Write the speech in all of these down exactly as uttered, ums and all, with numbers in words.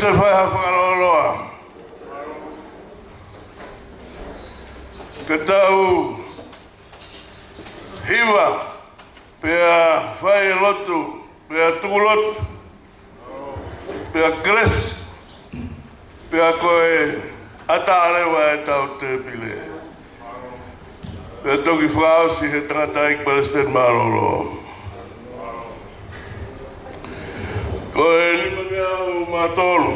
Fai ha fakalōloa. Ke tau hiva, pea fai lotu, pea tuku lotu, pea kelesi, pea ko e ʻatā leva ʻetau tēpile. Pea toki fakaʻosi he tangataʻeiki palesiteni mālōlō. Ko e limangeau mā tolu.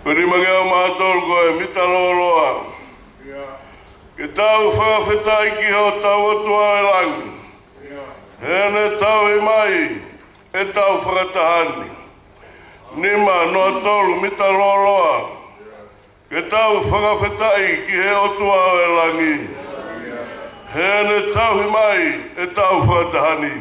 Ko e limangeau mā tolu ko e mita lōloa. Ke tau fakafetaʻi ki hotau ʻOtua ʻo e langi. He ne tauhi mai ʻetau fakataha ni. Nima noa tolu mita lōloa. Ke tau fakafetaʻi ki he ʻOtua ʻo e langi. He ne tauhi mai ʻetau fakataha ni.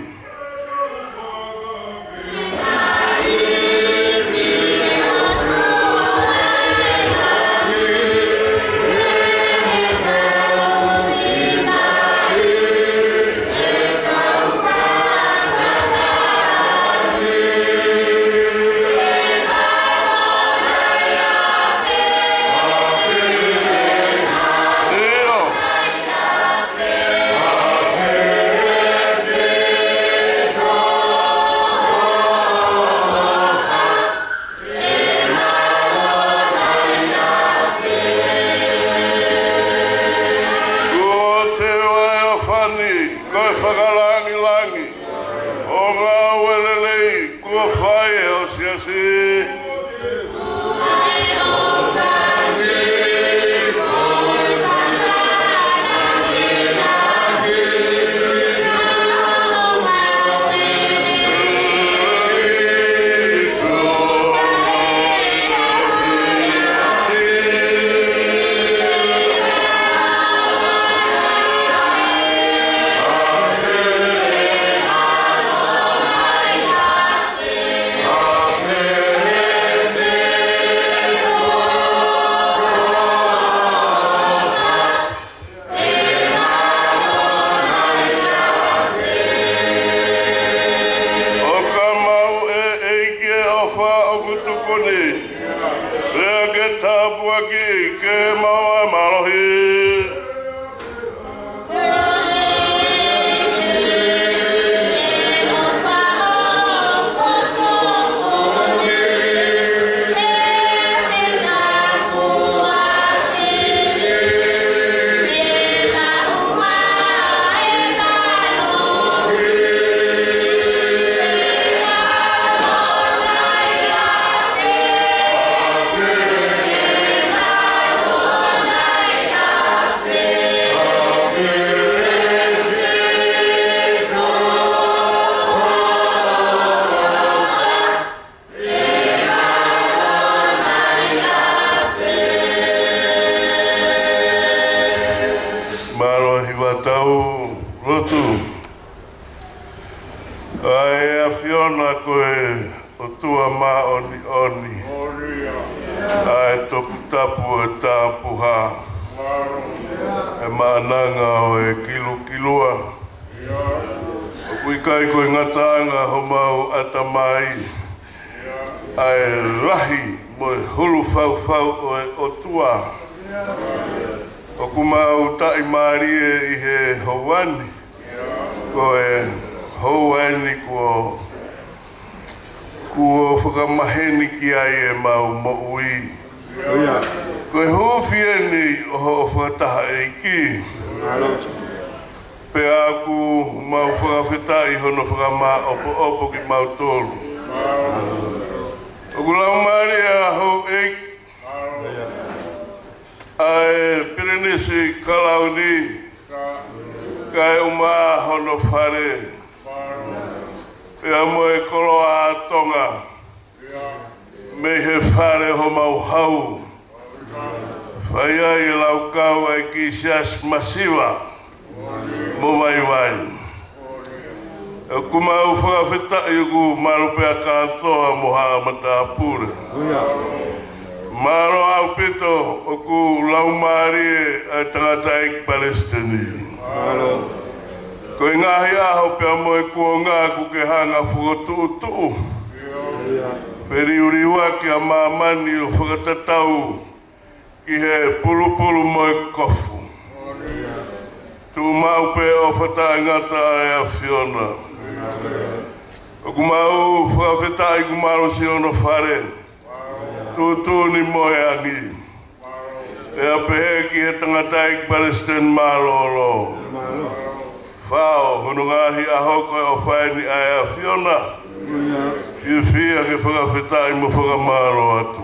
Ko e feohi ʻofa ni, ko e fakalāngilangi ʻo e ngāue lelei kuo fai ʻe ho siasi. ʻOka maʻu ʻe ʻEiki e ʻofa ʻoku tuku ni. Pea ke tāpuakiʻi ke maʻu ʻa e mālohi. Mālō e hiva, tau lotu. ʻA e ʻAfiona, ko e ʻOtua māʻoniʻoni, ʻa e toputapu ʻo e tapuhā, ʻa e maʻananga ʻo e kilukilua. ʻOku ʻikai ko e ngataʻanga homau ʻatamai, ʻa e lahi mo e hulu faufau ʻo e ʻOtua. ʻOku mau taʻimālie ʻi he houa ni. Ko e houa eni kuo, kuo fakamaheni ki ai ʻemau moʻui. Ko e huufi eni ʻo hoʻo fakataha, ʻEiki. Pea ʻoku mau fakafetaʻi hono fakamāʻopoʻopo kimautolu. ʻOku laumālie ʻa houʻeiki, ʻa e Pilinisi Kalauni, kae ʻumaʻā hono fale, pea mo e koloa ʻa Tonga, mei he fale homau hau. Fai ai e laukau ʻa e kiʻi siasi masiva mo vaivai. ʻOku mau fakafetaʻi ʻoku malu pea kātoa mo haʻa matāpule. Mālō ʻaupito ʻoku laumālie ʻa e tangataʻeiki palesiteni. Ko e ngaahi ʻaho pea mo e kuonga ʻoku ke hanga fokotuʻutuʻu. Feliuliuaki ʻa māmani ʻo fakatatau ki he pulupulu mo e kofu. Tuʻu maʻu pē ʻofa taʻengata ʻa e ʻAfiona. ʻOku mau fakafetaʻi kuo malosi hono fale, tuʻutuʻuni mo e angi. Pea pehē ki he tangataʻeiki palesiteni mālōlō. Fao hono ngaahi ʻaho ko e ʻofa eni ʻa e ʻAfiona. Fiefia ke fakafetaʻi mo fakamālō atu.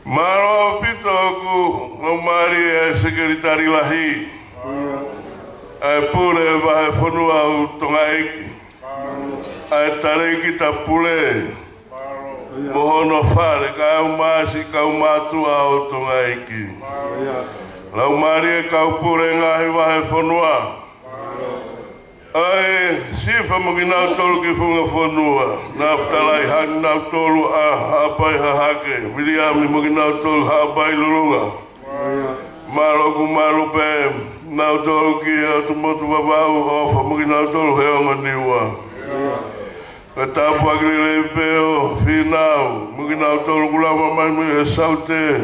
Mālō ʻaupito ʻoku laumālie ʻa e Sekelitali Lahi, ʻa e Pule Vahefonua ʻo Tongaʻeiki, ʻa e Talēkita Pule mo hono fale, kaeʻumaʻā siʻi kaumātuʻa ʻo Tongaʻeiki. Laumālie kau pule ngaahi vahefonua, ʻa e Sifa mo kinautolu ki he funga fonua, Nafutalai, Hahake, kinautolu ʻa Haʻapai Hahake, Viliami mo kinautolu Haʻapai Lulunga. Mālō ʻoku malu pē nautolu ki he ʻOtu Motu Vavaʻu, ʻofa mo kinautolu he ongo Niua. Ko e tāpuaki lelei pē ʻo Fīnau mo kinautolu kuo lava mai mei he Saute,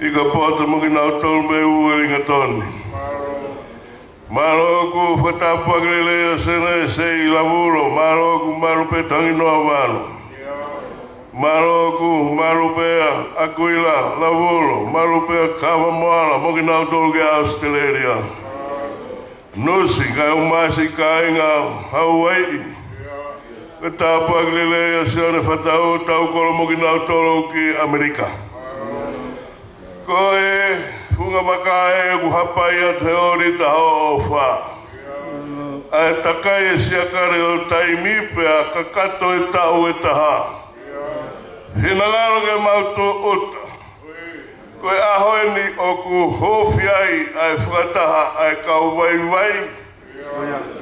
ʻIkapoto mo kinautolu mei Uelingatoni. Mālō ʻoku fakatāpuaki lelei ʻa Sene Sei Lavulo, mālō ʻoku malu pē Tanginoa Vano. Mālō ʻoku malu pē ʻa ʻAkuila Lavulo, malu pē ʻa Kava Moala mo kinautolu ki ʻAositelēlia. Nusi, kaeʻumaʻā siʻi kāinga Hauaiʻi. Ko e tāpuaki lelei ʻa Sione Fatau Taukolo mo kinautolu ki ʻAmelika. Ko e funga maka ē ʻoku hapai atu he ʻōlita hoʻo ʻofa. ʻA e takai e siakale ʻo taimi pea kakato e taʻu ʻe taha. Finangalo ke mau tūʻuta. Ko e ʻaho eni ʻoku hūfia ai ʻa e fakataha ʻa e kau vaivai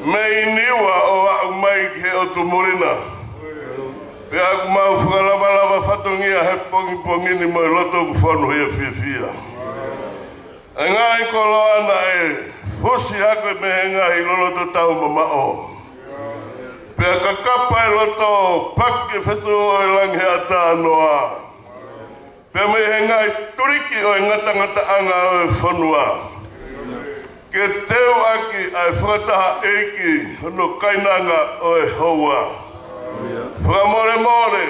mei Niua ʻo aʻu mai ki he ʻotu muli na. Pea ʻoku mau fakalavalava fatongia he pongipongi ni mo e loto ʻoku fonu he fiefia. ʻA e ngaahi koloa naʻe fusi hake mei he ngaahi loloto tau mamaʻo. Pea kakapa e loto paki e fetuʻu ʻo e langi he ʻatā noa. Pea mei he ngaahi tuliki ʻo e ngatangataʻanga ʻo e fonua, ke teuʻaki ʻa e fakataha ʻeiki hono kainanga ʻo e houa. Fakamolemole,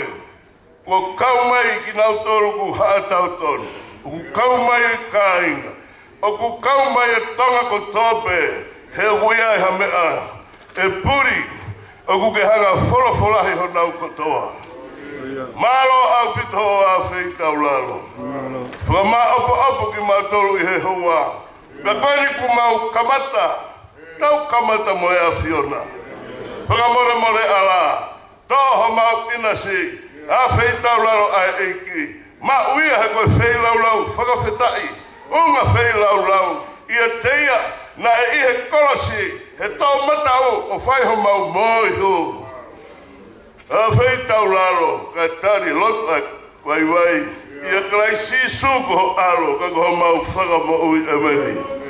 kuo kau mai kinautolu ʻoku haʻa tautonu, ʻoku kau mai e kāinga, ʻoku kau mai e Tonga kotoa pē, he ʻoku ʻi ai ha meʻa ʻe puli, ʻoku ke hanga folofolahi honau kotoa. Mālō ʻaupito hoʻo afeitaulalo. Fakamāʻopoʻopo kimautolu ʻi he houa. Pea ko eni kuo mau kamata, tau kamata mo e ʻAfiona. Fakamolemole ʻAlā, toʻo homau ʻinasi, afeitaulalo ʻa e ʻEiki. Maʻu ia he ko e feilaulau fakafetaʻi, ʻunga feilaulau ʻiate ia naʻe ʻi he kolosi, he toʻomataʻu ʻo fai homau moʻui hū. Afeitaulalo, kae tali lotu ʻa e vaivai. ʻIa Kalaisi Sīsū ko ho ʻAlo, ka ko homau Fakamoʻui, ʻēmeni.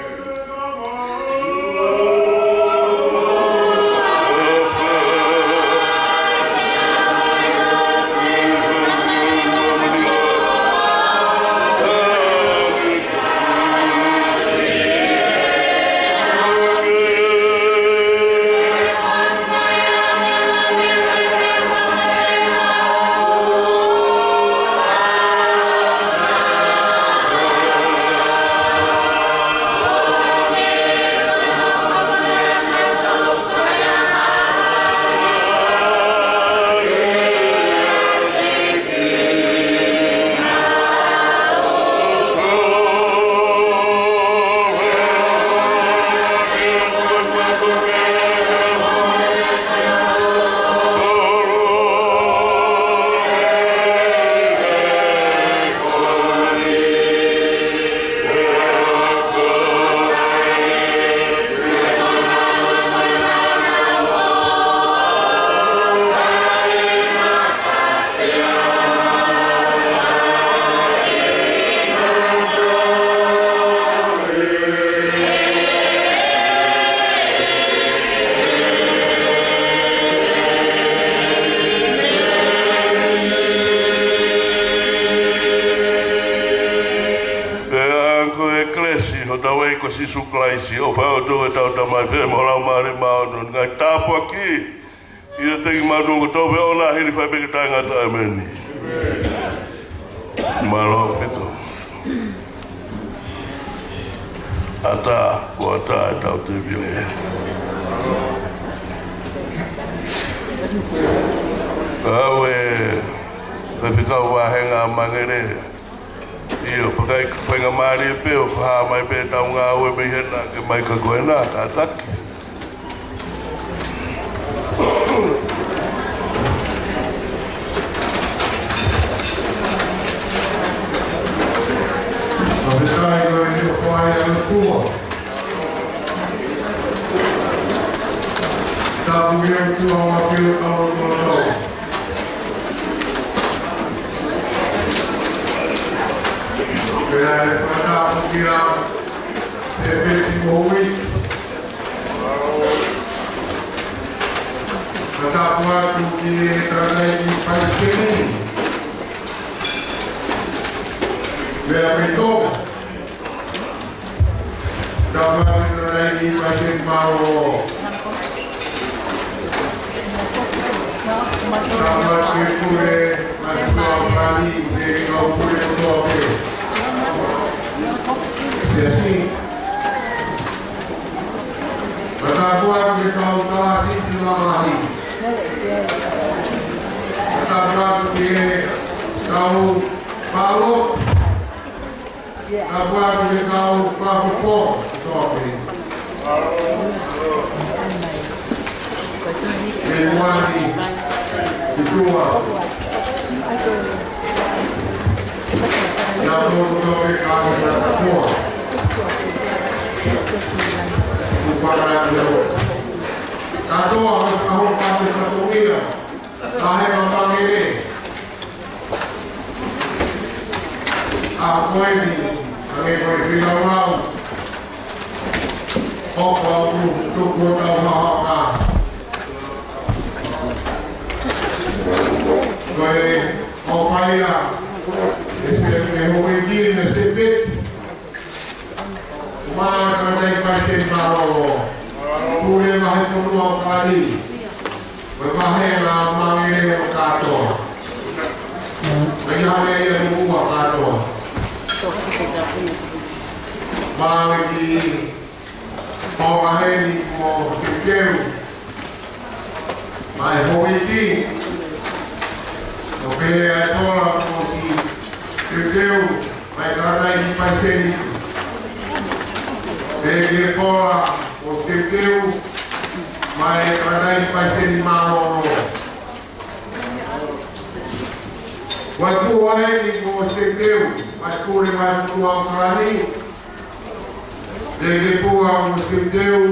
ko Sīsū Kalaisi, ʻofa ʻa e ʻOtua ko ʻetau Tamai pea mo e Laumālie Māʻoniʻoni, ngaahi tāpuaki ʻi he teki manu ko tau pe ona hili fai pē ke taʻengata, ʻēmeni. Mālō ʻaupito. ʻAtā, kuo ʻatā ʻetau tēvile. Kau e, Faifekau Vāhenga Mangele. ʻIo, pea ʻikai faingamālie pē ʻo fakahā mai pē ʻetau ngāue mei hena ke mai ka ko ena, kātaki. Fakafetaʻi ko e ʻofa ʻa e ʻOtua. Tapu ki he ʻOtua ʻo e ʻapi ʻo e kau ʻOtua. Pea ʻe fakatapu kia Sēpeti Moʻui. Fakatapu atu ki he tangataʻeiki palesiteni. Meʻa pē tō. Tapu atu ki he tangataʻeiki palesiteni mālōlō. Tapu atu ki he pule, mai pule ʻo Kalani, ki he kau pule kotoa pē. Siasi. Tapu atu ki he kau talasi ki lalahi. Tapu atu ki he kau palo. Tapu atu ki he kau fakafofo kotoa pē. Ke muani, ki tua. Naʻa tō kotoa pē kau fakafofo. Ku fana atu. Kātoa, hau, hau, pāke, kātoa ia. Tahe ka pangele. ʻA ko eni, hangē ko e finangalo. ʻOku ou tuku ʻo tau hahaka. Ko e ʻofa ia, ʻe se me hoi ki me se peti. Mai ka tai pai se mālōlō. Pule Vahefonua ʻo Kalani. Mo e Vāhenga Mangele ʻo kātoa. Ai hane ia ni ua kātoa. Mai ki ʻo Maheni mo Teuteu. Mai Houiti. ʻO pehē ʻa e pola mo ki Teuteu. Mai tangataʻeiki palesiteni. Pehē ki he pola mo Teuteu. Mai tangataʻeiki palesiteni mālōlō. Vaipua eni mo Teuteu. Mai pule mai Vahefonua ʻo Kalani. Pehē ki he pola mo Teuteu.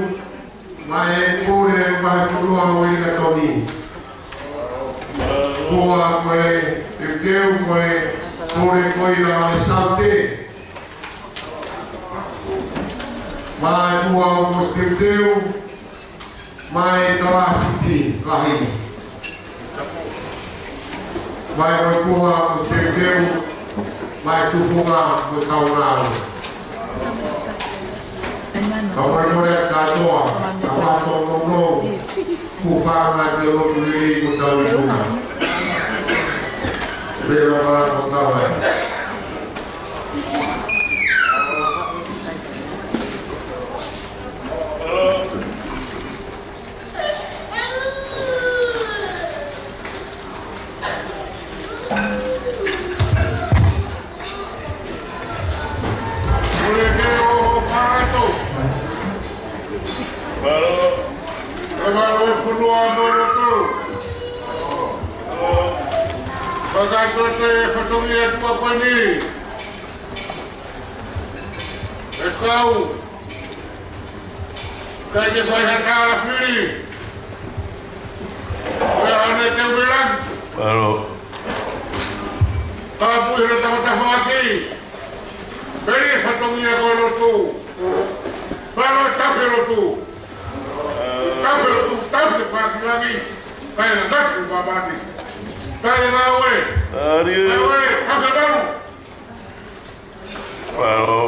Mai pule Vahefonua ʻo Ingatoni. Pua ko e Teuteu ko e pule ko ia ʻo e Saute. Mai pua ko Teuteu. Mai Talasiti lahi. Mai ko e pua ko Teuteu, mai tufunga ko e kaungāue. Ka molemole kātoa, ka mato nono, ku fanga te lotu lili ko tau i kuna. Leva para ko tau ai. Mālō. Mālō e fonua mo e lotu. Fakatote e fatongia ʻo e ʻOtua ko eni. ʻE kau. Kae ke fai ha kālafili. Ko e ʻaho ni te u ʻi langi. Mālō. Ka pui he tangata fāki. Peli e fatongia ko e lotu. Mālō e tafe lotu. Tafe lotu, tafe fāki langi. Kae na taku pāpāti. Kae na ue. Ari. Kae ue, tafe tau. Mālō.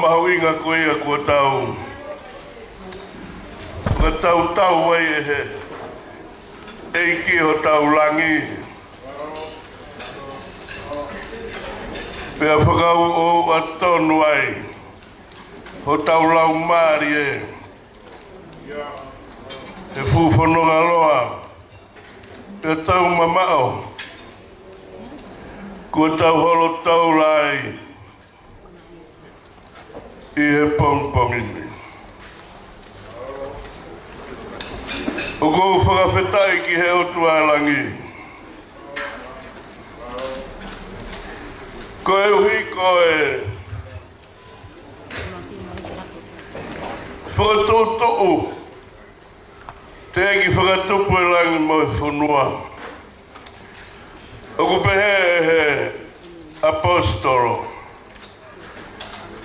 Mahuʻinga ko ia kuo tau fakatautau ai ʻe he ʻEiki hotau langi, pea fakauʻouʻa tonu ai hotau laumālie he fuʻu fononga loa pea tau mamaʻo kuo tau holo taula ai ʻi he pongipongi ni. ʻOku ou fakafetaʻi ki he ʻOtua ʻo e langi, koeʻuhi ko e fokotuʻutuʻu teʻeki fakatupu ʻe langi mo e fonua. ʻOku pehē ʻe he ʻaposetolo,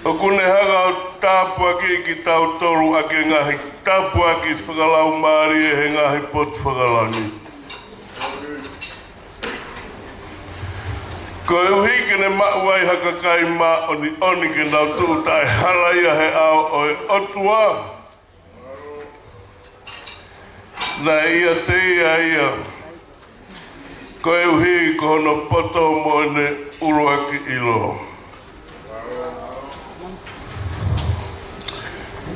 ʻoku ne hanga ʻo tāpuakiʻi kitautolu ʻaki e ngaahi tāpuaki fakalaumālie he ngaahi potu fakalangi, koeʻuhi ke ne maʻu ai ha kakai māʻoniʻoni ke nau tuʻu taʻehalaia he ʻao ʻo e ʻOtua, naʻe ʻiate ia ia, koeʻuhi ko hono poto mo ʻene ʻuluaki ʻilo.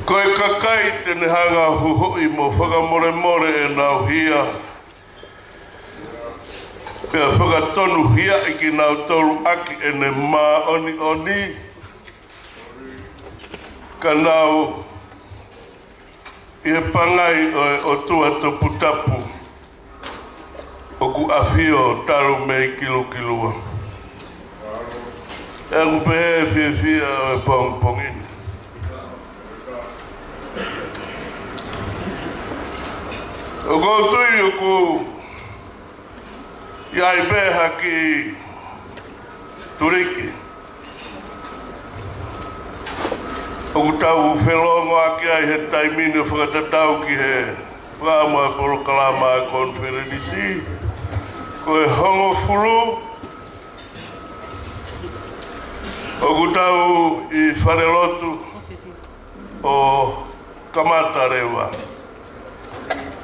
Ko e kakai te ne hanga ʻo huhuʻi mo fakamolemole ʻenau hia, pea fakatonuhiaʻi kinautolu ʻaki ʻene māʻoniʻoni, ka nau ʻi he pangai ʻo e ʻOtua toputapu ʻoku ʻafio talu mei kilukilua. ʻOku pehē e fiefia ʻo e pongipongi ni. ʻOku ou tui ʻoku ʻi ai pē ha kiʻi tuliki ʻoku tau felōngoaki ai he taimi ni ʻo fakatatau ki he fakaʻamu ʻa e polokalama ʻa e konifelenisi. Ko e hongofulu ʻoku tau ʻi falelotu ʻo kamata leva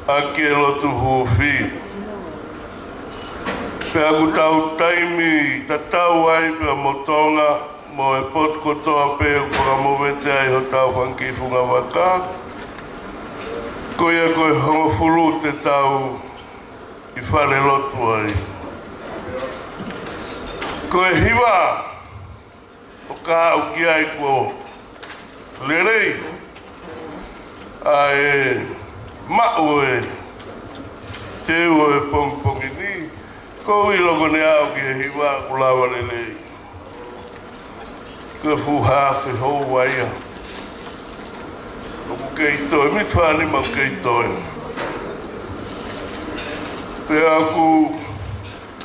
ʻaki e lotu huufi. Pea ʻoku tau taimi tatau ai pea mo Tonga mo e potu kotoa pē ʻoku fakamovete ai hotau fanga kiʻi funga vaka. Ko ia ko e hongofulu te tau ʻi falelotu ai. Ko e hiva ʻoku aʻu ki ai kuo lelei ʻa e maʻu e teu ʻo e pongipongi ni, ʻoku ou ʻilo ko ʻene aʻu ki he hiva ʻoku lava lelei. Ko e fuʻu haafe houa ia ʻoku kei toe, miniti fā nima ʻoku kei toe. Pea ʻoku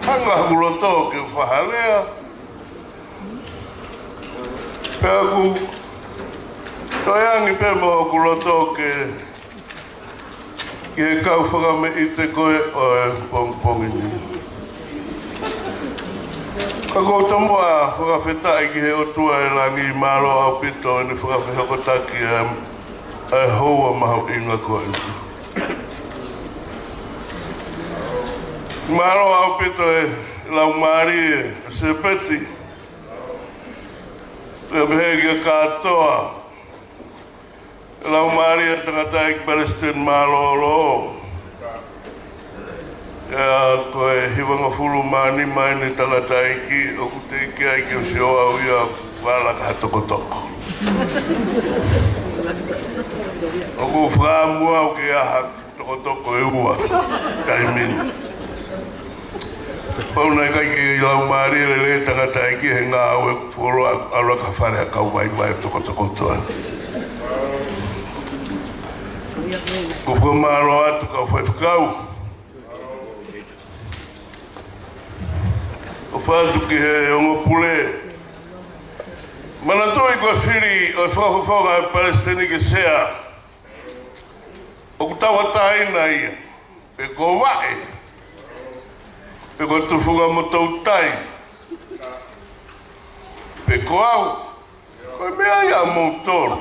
hanga hoku loto ke fakalea, pea ʻoku toe angi pē mo hoku loto ke, ke kau fakameʻite ko ē ʻo e pongipongi ni. Ka ʻoku ou tomuʻa fakafetaʻi ki he ʻOtua ʻo e langi, mālō ʻaupito ʻene fakafehokotaki ʻa e houa mahuʻinga ko eni. Mālō ʻaupito e laumālie ʻa Sepeti. Pea pehē kia kātoa e laumālie ʻa e tangataʻeiki palesiteni mālōlō. ʻIa, ko e hivangofulu mā nima ʻeni tangataʻeiki ʻoku teʻeki ai ke u sio au ia ʻoku ala ka ha tokotoko. ʻOku ou fakaʻamu au ke ʻi ai ha tokotoko ʻe ua taimi ni. Pau naʻe ʻikai ke laumālie lelei e tangataʻeiki he ngāue, fuoloa ʻalu ʻaki ha fale ʻa e kau vaivai ʻo tokotoko atu. ʻOku ou fakamālō atu kau faifekau. ʻOfa atu ki he ongo pule. Manatuʻi ko e fili ʻo e fakafofonga ʻo e palesiteni ke sea, ʻoku tauʻatāina ia, pe ko Vaʻe, pe ko Tufunga mo Toutai, pe ko au, Ko e meʻa ia ʻa moutolu.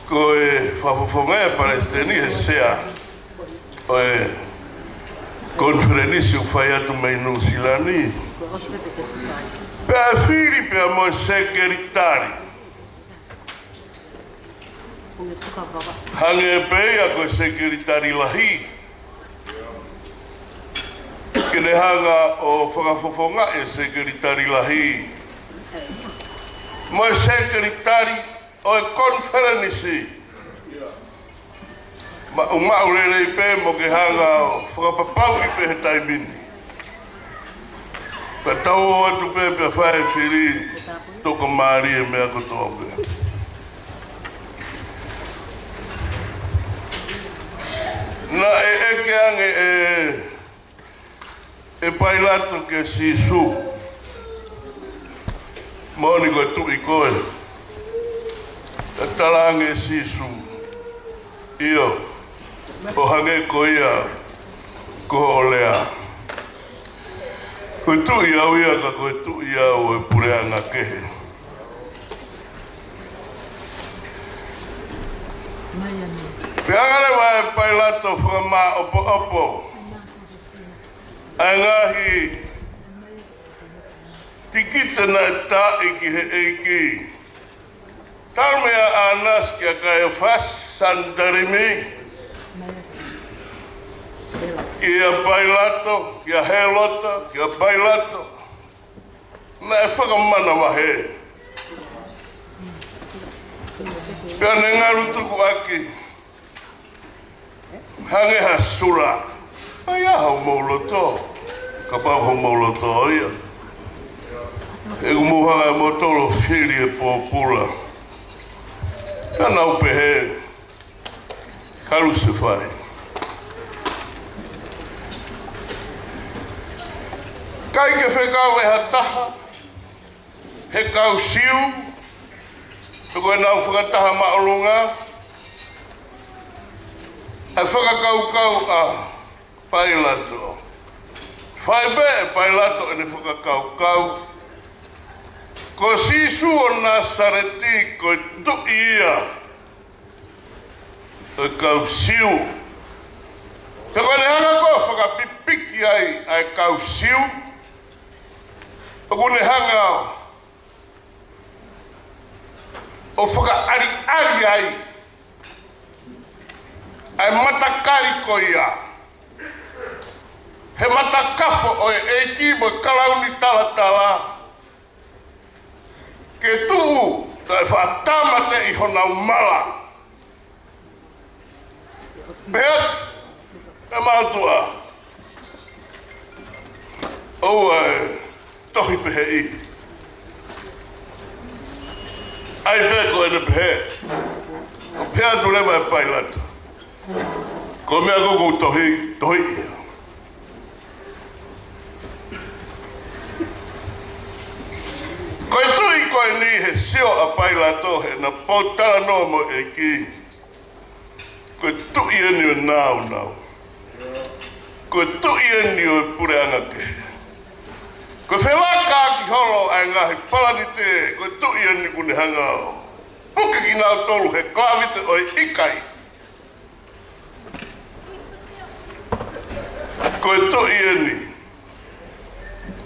Ko e fakafofonga ʻa e palesiteni he sea ʻo e konifelenisi ʻoku fai atu mei Nuʻusila ni. Pea fili pea mo e sekelitali. Hangē pē ia ko e sekelitali lahi. Ke ne hanga ʻo fakafofongaʻi e sekelitali lahi mo e sekelitali ʻo e konifelenisi. Maʻumaʻu lelei pē mo ke hanga ʻo fakapapauʻi pē he taimi ni. Pea tau ō atu pē pea fai e fili, toka mālie e meʻa kotoa pē. Naʻe ʻeke ange ʻe, ʻe Pailato kia Sīsū, moʻoni ko e tuʻi koe? Pea tala ange ʻe Sīsū, ʻio, ʻo hangē ko ia ko hoʻo lea. Ko e tuʻi au ia, ka ko e tuʻi au ʻo e puleʻanga kehe. Pea hanga leva ʻe Pailato ʻo fakamāʻopoʻopo ʻa e ngaahi tikite naʻe taaʻi ki he ʻEiki. Talu mei a Anasi kia Kaiafasi, Sanitalimi, kia Pailato, kia Hēlota, kia Pailato, naʻe fakamanavahē. Pea ne ngalu tukuʻaki hangē ha sula. ʻAi ā homou loto, kapau homou loto ia. He ʻoku mou hanga ʻe moutolu ʻo fili e pōpula. Ka nau pehē, kalusefai. ʻIkai ke fekau ʻe ha taha he kau Siu, pe ko ʻenau fakataha māʻolunga, ʻa e fakakaukau ʻa Pailato. Fai pē ʻe Pailato ʻene fakakaukau, ko Sīsū ʻo Nāsaleti ko e tuʻi ia ʻo e kau Siu. Pea ko ʻene hanga ko ē ʻo fakapipiki ai ʻa e kau Siu, ʻoku ne hanga ʻo fakaʻaliʻali ai ʻa e matakali ko ia he matakafo ʻo e ʻEiki mo e kalauni talatala, ke tuʻu naʻe faʻa tāmateʻi honau mala. Pehē atu ʻe Mautuʻa, ʻoua ʻe tohi pehē ʻi. ʻAi pē ko ʻene pehē. ʻO pehē atu leva ʻe Pailato, ko e meʻa ko ē ʻoku ou tohi, tohi ia. Ko e tuʻi ko eni he sio ʻa Pailato heʻena pōtalanoa mo e ʻEiki, ko e tuʻi eni ʻo e nāunau. Ko e tuʻi eni ʻo e puleʻanga kehe. Ko e felākaʻaki holo ʻa e ngaahi palanite, ko e tuʻi eni ʻoku ne hanga ʻo puke kinautolu he kalāviti ʻo e ʻikai. Ko e tuʻi eni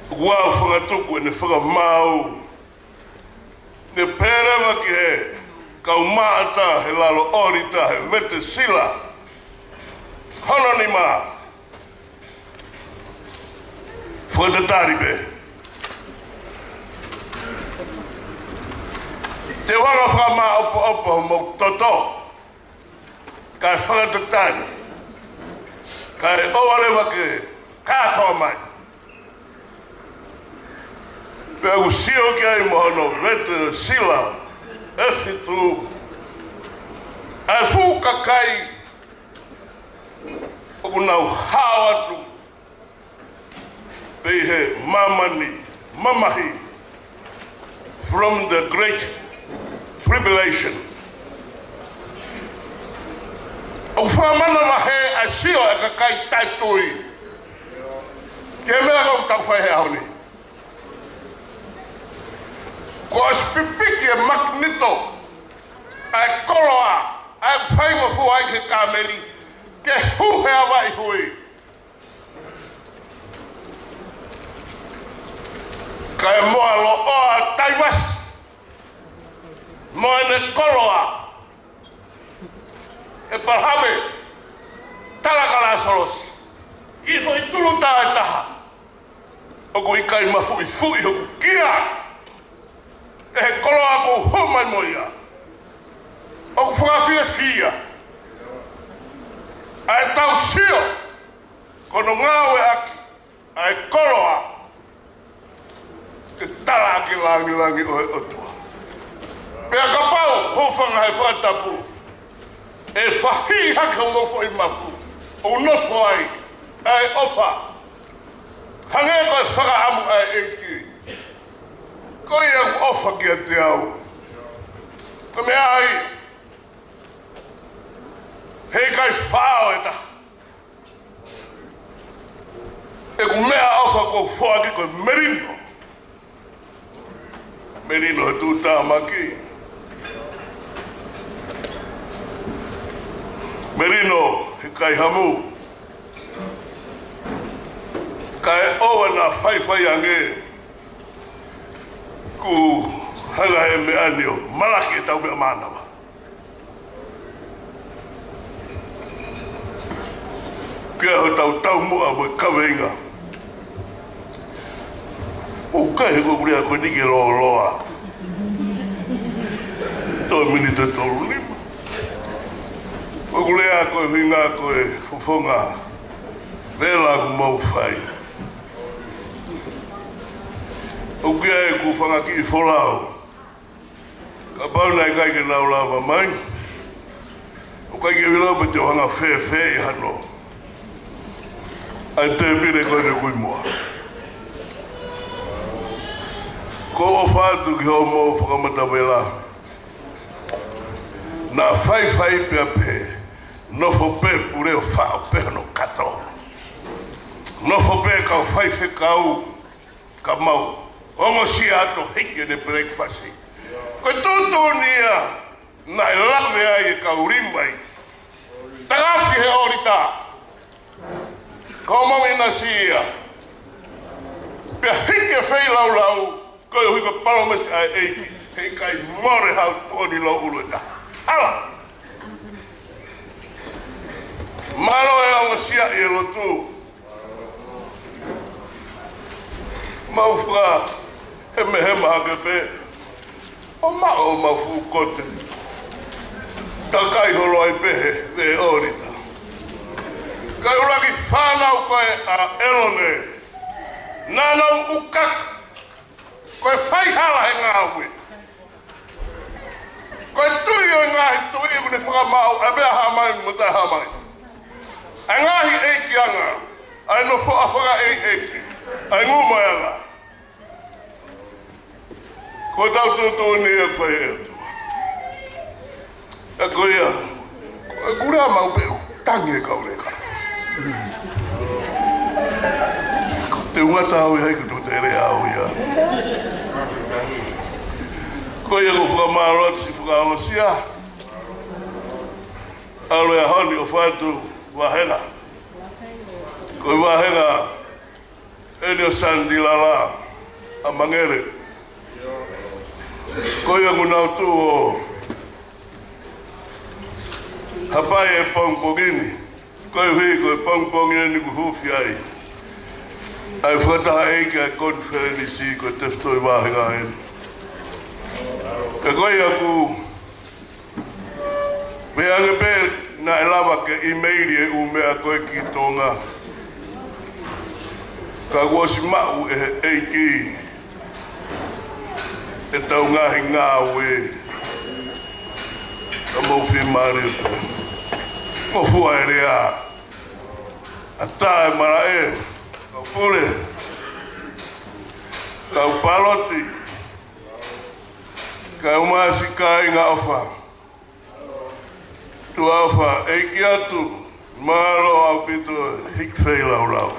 ʻoku ʻalu fakatuku ʻene fakamaau. Ne pehē leva ki he kau maʻata he lalo ʻōlita he vete sila hono nima, fakatatali pē. Te u hanga ʻo fakamāʻopoʻopo homou toto, kae fakatatali, kae ʻoua leva ke kātoa mai. Pea ʻoku sio ki ai mo hono vete sila ʻe fitu ʻa e fuʻu kakai ʻoku nau hao atu pē ʻi he māmani mamahi, from the great tribulation. ʻOku fakamanavahē ʻa e sio ʻa e kakai taʻetui ki he meʻa ʻoku tau fai he ʻaho ni. Kuo ʻosi pipiki ʻe Makinito ʻa e koloa ʻa e faingofua ʻi he kāmeli ke hū he ʻavaʻi hui. Kae moʻua loa ʻa Taivasi mo ʻene koloa ʻe Palahame Talakala Solosi. Kiʻi foʻi tulu tā ʻe taha. ʻOku ʻikai mafuʻifuʻi hoku kia ʻe he koloa kuo u hū mai mo ia. ʻOku fakafiefia ʻa e tau sio ko hono ngāueʻaki ʻa e koloa ke tala ʻaki e langilangi ʻo e ʻOtua. Pea kapau, hūfanga he fakatapu, ʻe fahiʻi hake homou foʻi mafu ʻoku nofo ai ʻa e ʻofa, hangē ko e fakaʻamu ʻa e ʻEiki. Ko ia ʻoku ʻofa kiate au. Ko e meʻa ia, heʻikai fao ʻe taha. ʻEku meʻaʻofa kuo u foaki ko e melino. Melino he tuʻutāmaki. Melino he kaihamu. Kae ʻoua naʻa faifai ange, kuo hanga ʻe he meʻa ni ʻo malaki ʻetau meʻa mānava. Ke ʻi ai hotau taumuʻa mo e kaveinga. ʻOku ʻikai he ko ʻeku lea ko eni ke lōloa. Toe miniti ʻe tolu nima. Ko ʻeku lea ko e ʻuhinga ko e fofonga vela ʻoku mau fai. ʻOku ʻi ai ʻeku fanga kiʻi folau. Kapau naʻe ʻikai ke nau lava mai, ʻoku ʻikai ke u ʻilo pe te u hanga ʻo fēfē ʻi hano ʻai tēpile ko eni ʻoku ʻi muʻa. Ko e ʻofa atu ki hoʻomou fakamatavela. Naʻa faifai pea pehē, nofo pē pule ʻo faʻo pē hono kato. Nofo pē kau faifekau ka mau ongosia atu hiki ʻene pelekifasi. Ko e tuʻutuʻuni ia naʻe lave ai e kau Līvai. Takafi he ʻōlita. Ko mau ina sia. Pea hiki e feilaulau, koeʻuhi ko e palōmesi ʻa e ʻEiki. Heʻikai mole hao tuʻoni lau ʻulu ʻe taha. Hala. Mālō e ongosia ʻi he lotu. Mau fakahemehema hake pē ʻo maʻu homau fuʻu kote. Takai holo ai pē he ʻōlita. Kae ʻuluaki fānau ko ē ʻa ʻElone. Naʻa nau ʻukaka. Ko e faihala he ngāue. Ko e tui ʻo e ngaahi tuʻi ʻoku ne fakamaau ʻa e meʻa hā mai mo e taʻe hā mai. ʻA e ngaahi ʻeikianga, ʻa e nofoʻa fakaʻeiʻeiki, ʻa e ngumaʻanga. Ko ʻetau tuʻutuʻuni ʻe fai ʻe he ʻOtua. ʻA ko ia, ko e kula mau pē ʻo tangi e kau leka. Te u ngata au ʻi he ʻikai ko e tuʻu tele au ia. Ko ia ko e fakamālō atu siʻi fakaongosia. ʻAlu e ʻaho ni ʻo fatu vāhenga. Ko e vāhenga eni ʻo Sandilala ʻa Mangele. Ko ia kuo nau tuʻu ʻo hapai e pongipongi ni. Koeʻuhi ko e pongipongi eni kuo huufi ai ʻa e fakatahaʻeiki ʻa e konifelenisi ko e tefitoʻi vāhenga eni. Ka ko ia kuo meʻa ange pē naʻe lava ke ʻīmeili e ʻū meʻa ko ē ki Tonga. Ka kuo ʻosi maʻu ʻe he ʻEiki ʻetau ngaahi ngāue. Ka mou fiemālie pē. Ngofua e lea. ʻAtā e malaʻe. Kau pule. Kau paloti. Kau masi kāinga ʻofa. Tuʻa ʻofa, ʻEiki atu, mālō ʻaupito hiki feilaulau.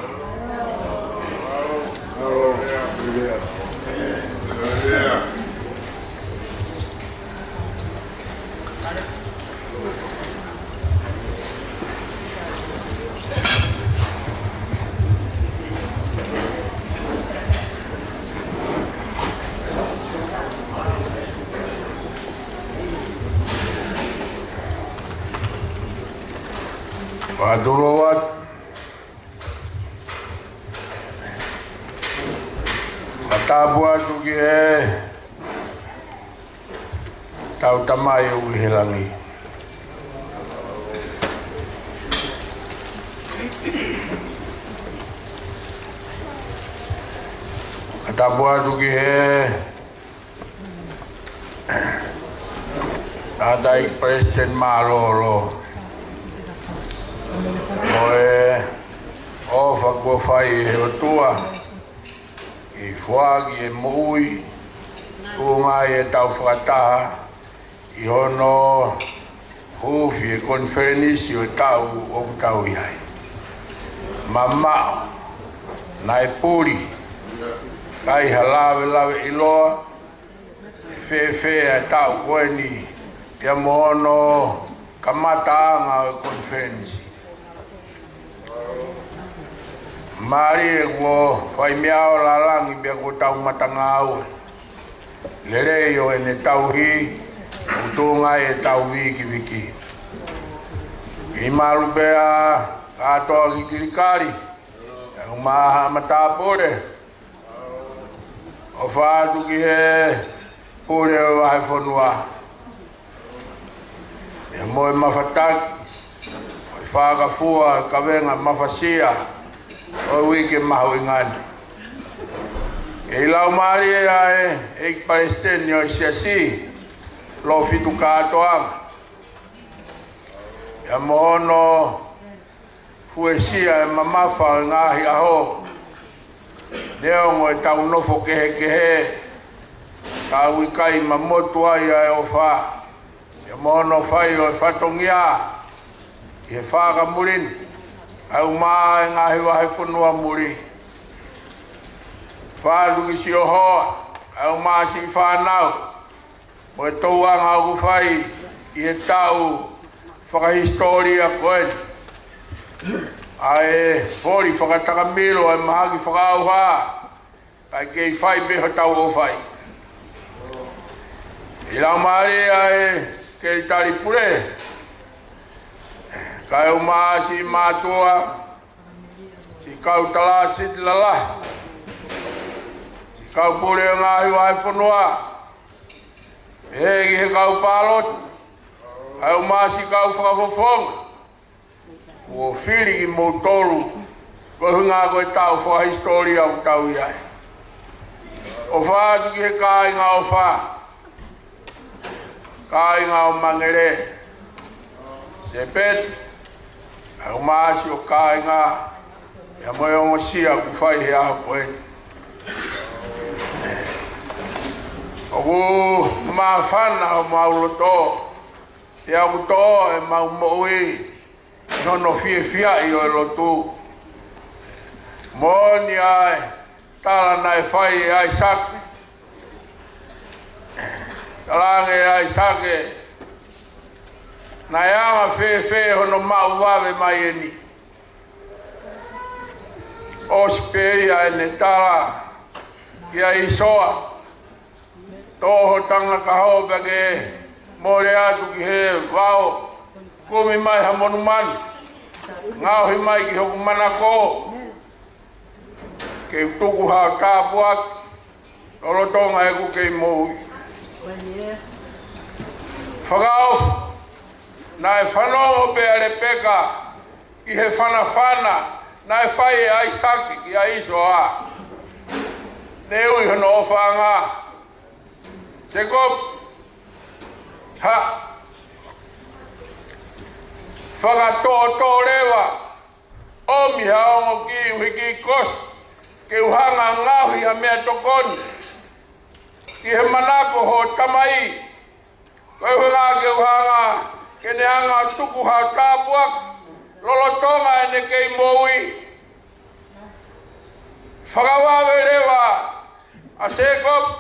Fakatulou atu. Fakatapu atu ki he tau Tamai ʻoku ʻi he langi. Fakatapu atu ki he tangataʻeiki Palesiteni mālōlō. Mo e ʻofa kuo fai ʻe he ʻOtua, ʻi he foaki e moʻui, tuʻunga ʻi he tau fakataha, ʻi hono huufi e konifelenisi ʻo e taʻu ʻoku tau ʻi ai. Mamaʻo, naʻe puli, ʻikai ha lavelave ʻiloa, fēfē e taʻu ko eni, pea mo hono kamataʻanga ʻo e konifelenisi. Mālie kuo fai meʻa ʻo lālangi pea kuo tau matangāue. Lelei ʻo ʻene tauhi, ʻoku tuʻunga ʻi he tau vīkiviki. ʻI malu pea kātoa ki Kilikali, ʻa e ʻumaʻā ha matāpule, ʻofa atu ki he pule ʻo e vahefonua. ʻE mo e mafataki, ʻo e fakafua, kavenga mafasia, ʻo e uike mahuʻinga ni. ʻE ʻi laumālie ʻa e, ʻEiki Palesiteni ʻo e Siasi, Lōfitu Kātoanga. ʻIa mo hono fuesia e mamafa ʻo e ngaahi ʻaho. Neongo e tau nofo kehekehe, ka ʻoku ʻikai mamotu ai ʻa e ʻofa. ʻIa mo hono fai ʻo e fatongia, ʻi he fakamuli ni, ʻa e ʻumaʻā e ngaahi vahefonua muli. Fakatulou atu ki siʻi hoa, ʻa e ʻumaʻā siʻi fānau, mo e tauʻanga ʻoku fai ʻi he tau fakahisitōlia ko eni. ʻA e foli fakatakamilo ʻa e mahaki fakaʻauha, kae kei fai pē hotau ʻofa. ʻI laumālie ʻa e Sekelitali Pule, kae ʻumaʻā siʻi mātuʻa, siʻi kau tala siti lalahi, siʻi kau pule ʻo e ngaahi vahefonua, ʻEiki, he kau pāloti, kae ʻumaʻā siʻi kau fakafofonga, kuo fili kimoutolu, ko e ʻuhinga ko e taʻu fakahisitōlia ʻoku tau ʻi ai. ʻOfa atu ki he kāinga ʻofa, kāinga ʻo Mangele, Sepeti, kae ʻumaʻā siʻo kāinga, ʻia mo e ongosia ʻoku fai he ʻaho ko eni. ʻOku māfana homau loto, pea ʻoku toʻo ʻemau moʻui ʻi hono fiefiaʻi ʻo e lotu. Moʻoni ʻa e tala naʻe fai ʻe ʻAisake. Talaange ʻe ʻAisake, naʻe anga fēfē hono maʻu vave mai eni? ʻOsi pē ia ʻene tala kia ʻĪsoa, toʻo ho tangakaho pea ke mole atu ki he vao, kumi mai ha monumanu, ngaohi mai ki hoku manako, ke u tuku haʻo tāpuaki lolotonga ʻeku kei moʻui. Fakaʻofa, naʻe fanongo pē ʻa Lepeka ʻi he fanafana naʻe fai ʻe ʻAisake kia ʻĪsoa. Ne ui hono ʻofaʻanga, Sēkope, ha, fakatōtō leva, ʻomi ha ongo kiʻi uhi kiʻi kosi, ke u hanga ʻo ngaohi ha meʻatokoni ki he manako ho tamai, ko e ʻuhinga ke u hanga, ke ne hanga ʻo tuku haʻo tāpuaki lolotonga ʻene kei moʻui. Fakavave leva ʻa Sēkope,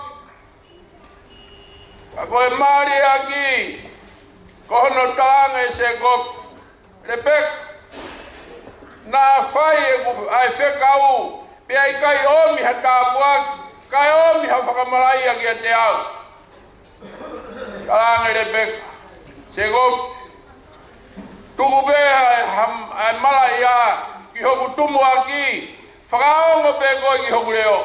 ka ko e mālie ʻaki Ko hono talaange ʻe Sēkope, Lepeka, naʻa fai ʻeku ʻa e fekau, pea ʻikai ʻomi ha tāpuaki, kae ʻomi ha fakamalaʻia kiate au. Talaange Lepeka, Sēkope, tuku pē ʻa e, ʻa e malaʻia ki hoku tumuʻaki, fakaongo pē koe ki hoku leʻo.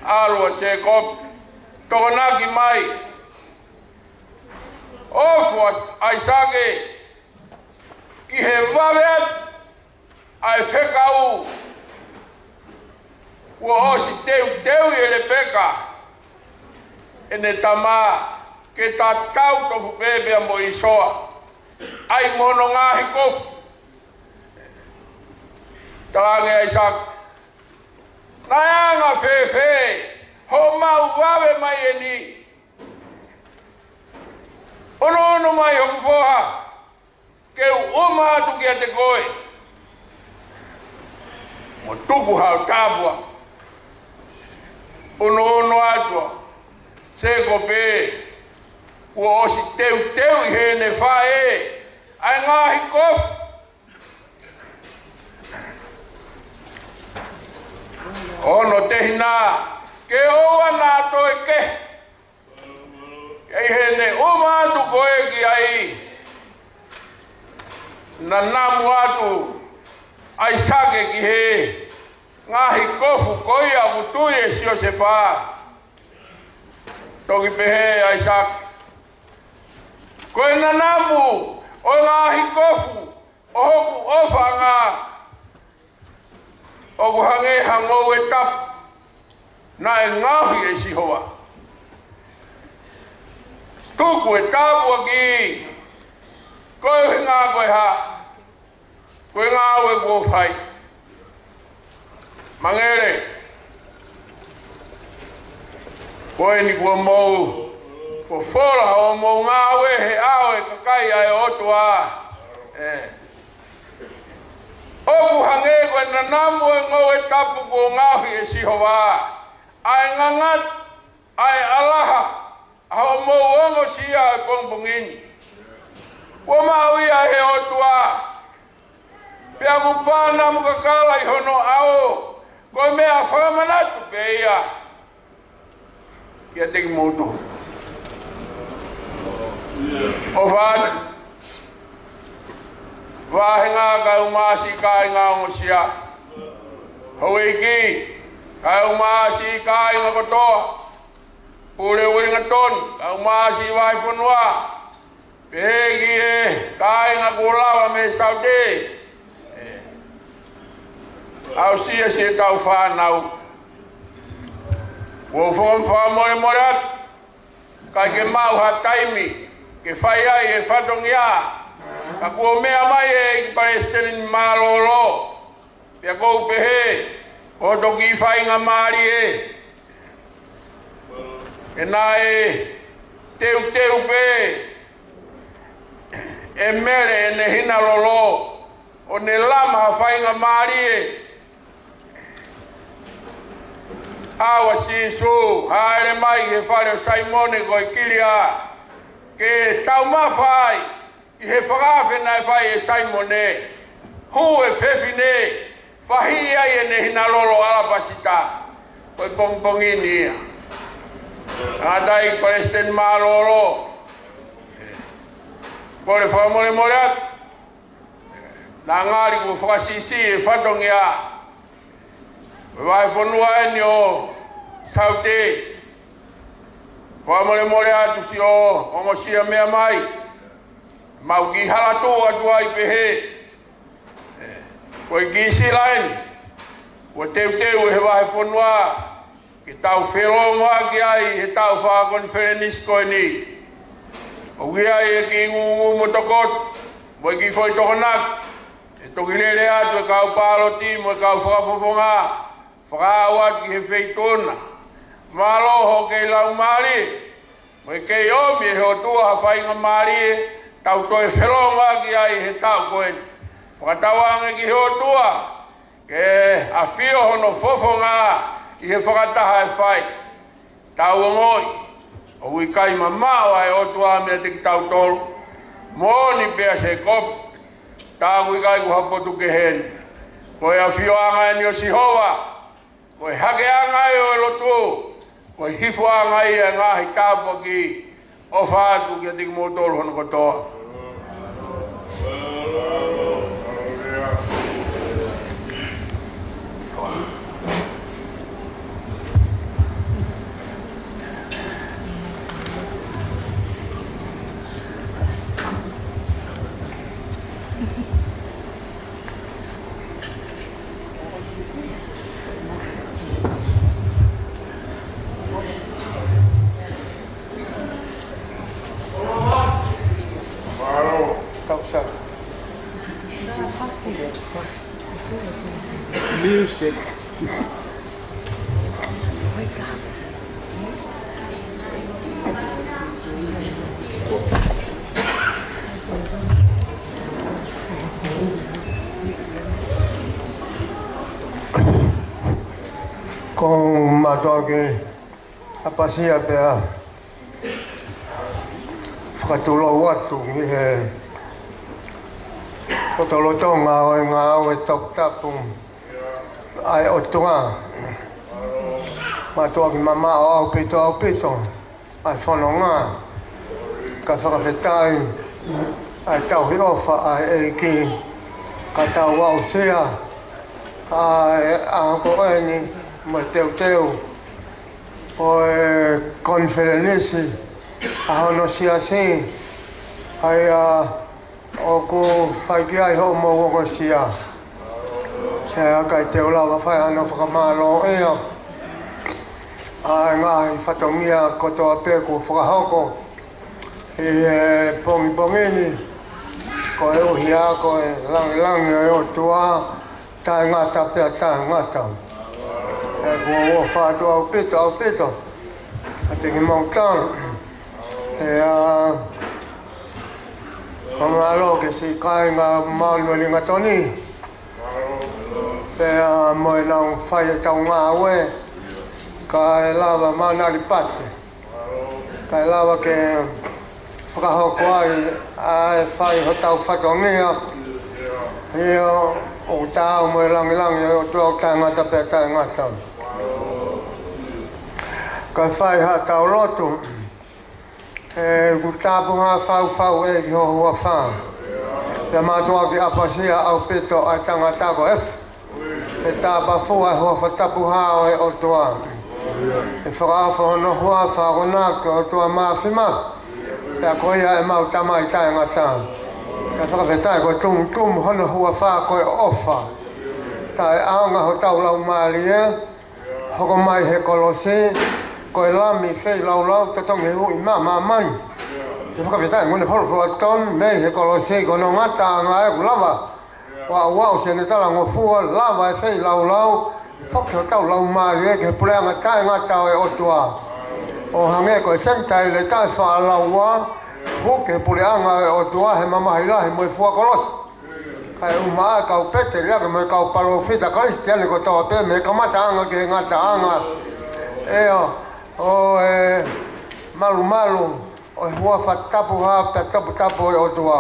ʻAlu ʻa Sēkope, tokonaki mai. ʻOfa ʻa ʻAisake ki he vave atu ʻa e fekau kuo ʻosi teuteuʻi ʻe Lepeka ʻene tama ke tatau tofu pē pea mo ʻĪsoa, ʻa ia mo hono ngaahi kofu. Talaange ʻe ʻAisake, naʻe anga fēfē hoʻomou vave mai eni? ʻUnuʻunu mai hoku foha, ke u ʻuma atu kiate koe, mo tuku haʻo tāpuaki. ʻUnuʻunu atu ʻa Sēkope, kuo ʻosi teuteuʻi heʻene faʻē ʻa e ngaahi kofu. ʻO hono tehina, ke ʻoua naʻa toe kehe. ʻI heʻene ʻuma atu ko ē ki ai, nanamu atu ʻa ʻAisake ki he ngaahi kofu ko ia ʻoku tui ʻe Siosefa. Toki pehē ʻe ʻAisake, ko e nanamu ʻo e ngaahi kofu ʻo hoku ʻofaʻanga, ʻoku hangē ha ngoue tapu naʻe ngaohi ʻe Sihova. Tuku e tāpuaki, ko e ʻuhinga ko e hā? Ko e ngāue kuo fai. Mangele, ko eni kuo mou fofola hoʻomou ngāue he ʻao ʻo e kakai ʻa e ʻOtua. ʻE, ʻoku hangē ko e nanamu ʻo e ngoue tapu kuo ngaohi ʻe Sihova ʻa e ngangati ʻa e ʻalaha ʻa hoʻomou ongosia ʻo e pongipongi ni. Kuo maʻu ia ʻe he ʻOtua, pea ʻoku pānamu kakala ʻi hono ʻao, ko e meʻa fakamanatu pē ia kiate kimoutolu. ʻOfa atu. Vāhenga kae ʻumaʻā siʻi kāinga ongosia. Houʻeiki, kae ʻumaʻā siʻi kāinga kotoa. Pule Uelingatoni, kae ʻumaʻā siʻi vahefonua. Pehē ki he kāinga kuo lava mei Saute. ʻE, aʻusia siʻetau fānau. Kuo u fakamolemole atu, ʻikai ke maʻu ha taimi ke fai ai e fatongia, ka kuo meʻa mai ʻe he ʻEiki Palesiteni mālōlō, pea ʻoku ou pehē, ko hoto kiʻi faingamālie, ʻe naʻe teuteu pē ʻe Mele ʻene hina lolo, ʻo ne lama ha faingamālie. ʻAlu ʻa Sīsū, hāʻele mai he fale ʻo Saimone ko e kilia, ke taumafa ai ʻi he fakaafe naʻe fai ʻe Saimone. Hū e fefine, fahiʻi ai ʻene hina lolo ʻalapasita. Ko e pongipongi ni ia. Ngata ʻi Palesiteni mālōlō, kole fakamolemole atu. Naʻa ngali kuo fakasiʻisiʻi e fatongia. Ko e vahefonua eni ʻo Saute. Fakamolemole atu siʻo ongosia meʻa mai. Mau kiʻi hala tuʻu atu ai pehē. Ko e kiʻi sila eni kuo teuteu ʻe he vahefonua ke tau felōngoaki ai he taʻu fakakonifelenisi ko eni. ʻOku ʻi ai e kiʻi ngungu mo tokoto, mo e kiʻi foʻi tokonaki, ʻe toki lele atu e kau pāloti mo e kau fakafofonga, fakaaʻu atu ki he feituʻu na. Mālō hoʻo kei laumālie, mo e kei ʻomi ʻe he ʻOtua ha faingamālie, tau toe felōngoaki ai he taʻu ko eni. Fakatauange ki he ʻOtua, ke ʻafio hono fofonga ʻi he fakataha ʻe fai. Tau ongoʻi, ʻOku ʻikai mamaʻo ʻa e ʻOtua meiate kitautolu. Moʻoni pē ʻa Sēkope, tā ʻoku ʻikai ko ha potu kehe eni. Ko e ʻafioʻanga eni ʻo Sihova, ko e hakeʻanga ia ʻo e lotu, ko e hifoʻanga ia ʻo e ngaahi tāpuaki. ʻOfa atu kiate kimoutolu hono kotoa. Music. Ko mātuʻaki ʻapasia pea fakatulou atu ʻi he lotolotonga ʻo e ngāue toputapu ʻa e ʻOtua. Mātuʻaki mamaʻo ʻaupito, ʻaupito ʻa e fononga. Ka fakafetaʻi ʻa e tauhi ʻofa ʻa e ʻEiki, ka tau aʻusia ʻa e ʻaho ko eni mo e teuteu ʻo e konifelenisi ʻa hono siasi, ʻa ia ʻoku fai ki ai hoʻomou ongosia. He ʻikai te u lava fai hano fakamālōʻia ʻa e ngaahi fatongia kotoa pē kuo fakahoko ʻi he pongipongi ni, koeʻuhi ko e langilangi ʻo e ʻOtua taʻengata pea taʻengata. He kuo u ʻofa atu ʻaupito, ʻaupito ʻa te ki mau tau. He ʻa, fakamālō ki he siʻi kāinga Manuelinga Toni, pea mo ʻenau fai ʻetau ngāue, kae lava Manali Pate, kae lava ke fakahoko ai ʻa e fai hotau fatongia. ʻIo, ʻoku taau mo e langilangi ʻo e ʻOtua ʻoku taʻengata pea taʻengata. Kae fai haʻatau lotu. ʻE, ʻoku tāpuhā faufau ʻEiki ho huafa. Pea mātuʻaki ʻapasia ʻaupito ʻa e tangata ko Efa. ʻE tāpafua ʻa e huafa tapuhā ʻo e ʻOtua. ʻE fakaʻofa hono huafa ko Nake ʻOtua Māfimafi. Pea ko ia ʻemau Tamai taʻengata. Pea fakafetaʻi ko e tumutumu hono huafa ko e ʻofa. Taʻeʻaonga hotau laumālie, hoko mai he kolosi, ko e Lami feilaulau totongi huʻi mā māmani. Pea fakafetaʻi mo e folofola tonu mei he kolosi ko hono ngataʻanga ʻoku lava ʻo aʻu ʻo Senitala Ngofua, lava e feilaulau, foki hotau laumālie ki he puleʻanga taʻengata ʻo e ʻOtua. ʻO hangē ko e Senitaile taʻefaʻalaua, hū ki he puleʻanga ʻo e ʻOtua he mamahi lahi mo e fua kolosi. Kae ʻumaʻā e kau pēteliake mo e kau palōfita Kalisitiane kotoa pē mei he kamataʻanga ki he ngataʻanga. ʻIo, ʻo e malumalu ʻo e huafa tapuhā pea toputapu ʻo e ʻOtua.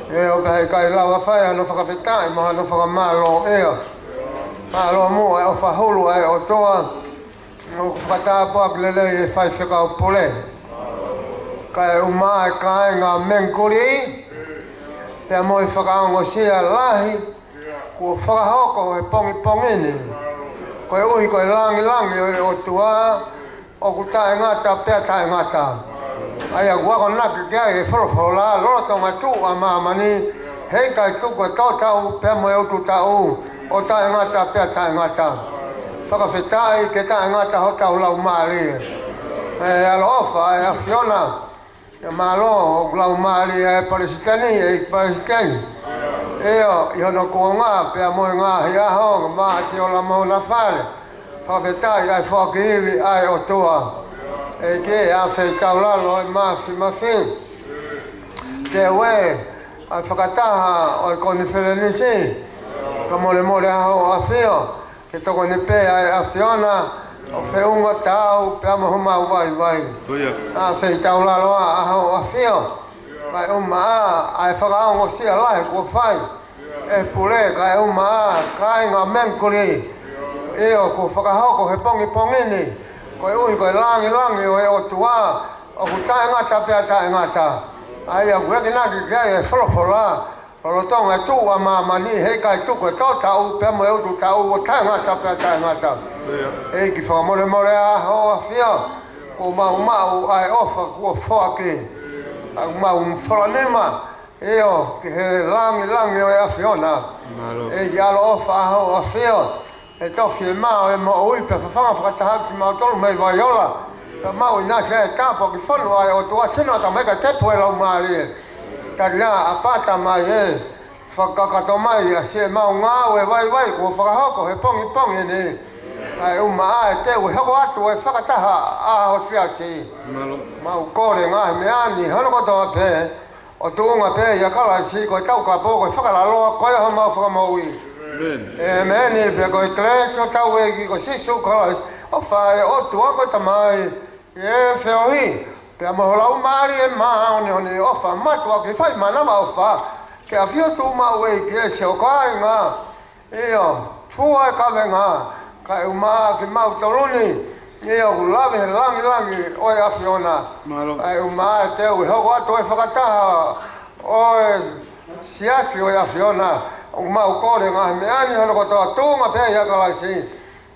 ʻIo, pea ʻikai lava fai hano fakafetaʻi mo hano fakamālō ia. Mālō muʻa e ʻofa hulu ʻa e ʻOtua. ʻOku fakatāpuaki lelei e faifekau pule. Kae ʻumaʻā e kāinga Mengikuli, pea mo e fakaongosia lahi kuo fakahoko he pongipongi ni. Koeʻuhi ko e langilangi ʻo e ʻOtua, ʻoku taʻengata pea taʻengata. ʻA ia ʻoku akonaki ki ai e folofola, lolotonga tuʻu ʻa māmani, heʻikai tuku e tō taʻu pea mo e utu taʻu, ʻo taʻengata pea taʻengata. Fakafetaʻi ke taʻengata hotau laumālie. ʻE ʻaloʻofa ʻa e ʻAfiona, ʻe mālō ʻoku laumālie ʻa e Palesiteni, ʻEiki Palesiteni. ʻIo, ʻi hono kuonga pea mo e ngaahi ʻaho, ma te ola mo hona fale. Fakafetaʻi ʻa e foaki ivi ʻa e ʻOtua. ʻEiki, ʻa e feitaulalo ʻo e Māfimafi. Te ue ʻa e fakataha ʻo e konifelenisi, ka molemole ʻa hoʻo ʻafio ke tokoni pē ʻa e ʻAfiona, ʻo feʻunga taau pea mo homau vaivai. Ko ia. ʻA feitaulalo ʻa hoʻo ʻAfio. Kae ʻumaʻā ʻa e fakaongosia lahi kuo fai ʻe he pule, kae ʻumaʻā kāinga Mengikuli. ʻIo, kuo fakahoko he pongipongi ni, koeʻuhi ko e langilangi ʻo e ʻOtua ʻoku taʻengata pea taʻengata. ʻA ia ʻoku ʻekinaki ki ai e folofola, lolotonga e tuʻu ʻa māmani, heʻikai tuku e tō taʻu pea mo e utu taʻu, ʻo taʻengata pea taʻengata. ʻIo. ʻEiki, fakamolemole ʻa hoʻo ʻAfio, kuo mau maʻu ʻa e ʻofa kuo foaki. ʻOku mau fola nima, ʻio, ki he langilangi ʻo e ʻAfiona. Mālō. ʻEiki, ʻaloʻofa ʻa hoʻo ʻAfio, ʻe tofi e mā ʻo e moʻui pea fafanga fakataha kimautolu mei Vaiola. Pea mau ʻinasi he tāpuaki fonu ʻa e ʻOtua, sino, ʻatamai, kae tepu e Laumālie. Tali ā, ʻapata mai ē, fakakakato mai ʻa siʻemau ngāue vaivai kuo fakahoko he pongipongi ni. Kae ʻumaʻā e teu ʻe hoko atu e fakataha ʻa ho siasi. Mālō. Mau kole ngaahi meʻa ni hono kotoa pē ʻo tuʻunga pē ʻia Kalaisi, ko e Taukapo, ko e fakalaloa, ko e ʻOtua homau Fakamoʻui. ʻĒmeni. ʻĒmeni. Pea ko e kelesi ʻa hotau ʻEiki ko Sīsū Kalaisi, ʻofa ʻa e ʻOtua ko e Tamai, ʻi he feohi pea mo e Laumālie Māʻoniʻoni, ʻofa mātuʻaki, fai mānava ʻofa ki he ʻAfio Tuʻimaʻu ʻEiki, ʻa e siʻi kāinga. ʻIo, fua e kavenga, kae ʻumaʻā kimautolu ni, ʻio, ʻoku lave he langilangi ʻo e ʻAfiona. Mālō. Kae ʻumaʻā e teu ʻe hoko atu e fakataha ʻo e siasi ʻo e ʻAfiona, ʻoku mau kole ngaahi meʻa ni hono kotoa tuʻunga pē ʻia Kalaisi.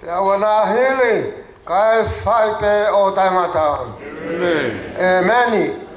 Pea ʻoua naʻa hili, kae fai pē ʻo taʻengata. ʻĒmeni. ʻĒmeni.